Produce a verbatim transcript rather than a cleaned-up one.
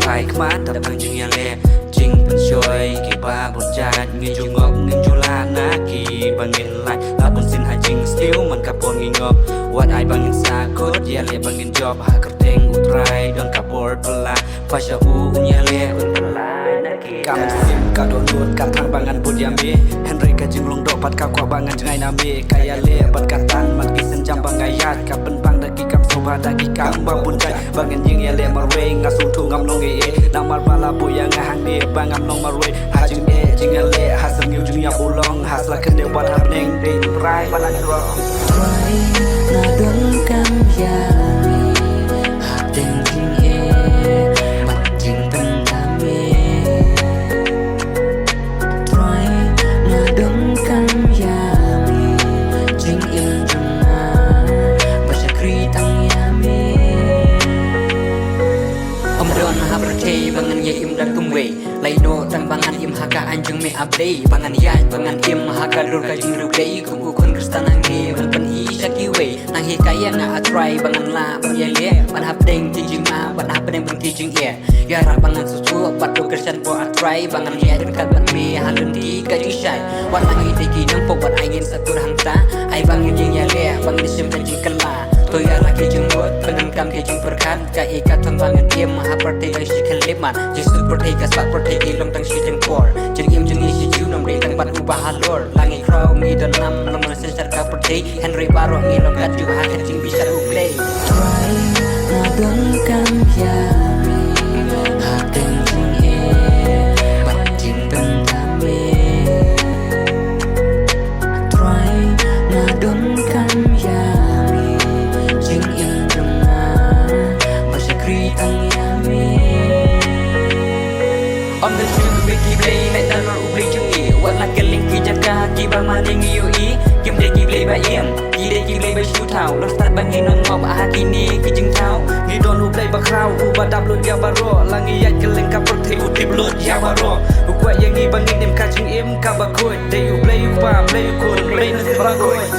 Phai khmat da tang jingïaleh jingpynshoi, kiba bun jait ngi ju ngop, ngim ju lah na kiba ngin lait. La bun sien ha jingsniew man ka por ngi ngop, wat ai ba ngin sahkut ïaleh ba ngin jop. Ha kyrteng U Trai don ka bor phylla, phai sha u, un ïaleh un pynlait na ki. Ka mynsiem ka dohnud ka thrang ba ngan bud ïa me, hynrei ka jinglong doh pat ka kwah ba ngan jngai na me. Ka ïaleh bad ka tan man ki sienjam ba nga ïaid, ka pynbang da ki kam sngewbha da ki kam ba bun jait. Ba ngan ïeng ïaleh marwei, nga sngewthuh ngam long ei ei. Namar ba la buh ïa nga hangne ba ngam long marwei. Ha jingeh jingïaleh, ha syrngiew jingïap u long, ha sla khyndew bad ha bneng, dei U Trai ba la jrong. Trai, nga donkam ïa me, hapdeng jingeh bad jingpynthame. Trai, nga donkam ïa me, jingim jong nga ba shakri tang ïa me. Ym don ha pyrthei ba ngan ïa im da kumwei, lait noh tang ba ngan im ha ka aiñ jong me, A Blei. Ba ngan ïaid ba ngan im ha ka dur ka jingriewblei, kum u khun Khristan hangne ban pyni sha kiwei. Nang hikai ïa nga, A Trai, ba ngan lah ban ïaleh ban hapdeng ki jingma, ban hapdeng ban ki jingeh. Ïarap ba ngan sngewthuh bad u kyrshan bor, A Trai, ba ngan ïaid ryngkat bad me ha lynti ka jingshai. Wat la ngi dei ki nongpop, wat ai ngin sahkut hangta. Ai ba ngin ïeng ïaleh, ba ngin shim ka jingkylla. To ïarap ki jingmut, pyndonkam ki jingpyrkhat. Kaei ka thong ba ngan im ha pyrthei dang shi khyllipmat. Jingsuk pyrthei ka sah pyrthei, ki long tang shi jingpor. Jingim jong ngi shi junom dei tang bad uba halor. La ngi khraw ngi don nam, long don shisha ka pyrthei. Hynrei baroh ngi long katjuh ha ka jingbishar U Blei. Trai, nga donkam ïa me, hapdeng jingeh bad jingpynthame. Trai, nga donkam ïa me, jingim jong nga ba shakri tang ïa me. Ym don shuh ki blei lait nalor U Blei jong ngi. Wat la kylleng ki jaka kiba mane ngi ïohi, kim dei ki blei ba im, ki dei ki blei ba shu thaw. Long stad ba ngi nang ngop ha kine ki jingthaw. Ngi don U Blei ba khraw, uba dap lut ïa baroh. La ngi ïaid kylleng ka pyrthei, u tip lut ïa baroh. U kwah ïa ngi ba ngin im ka jingim kaba khuid. Dei U Blei U Kpa, Blei U Khun, Blei Mynsiem Bakhuid.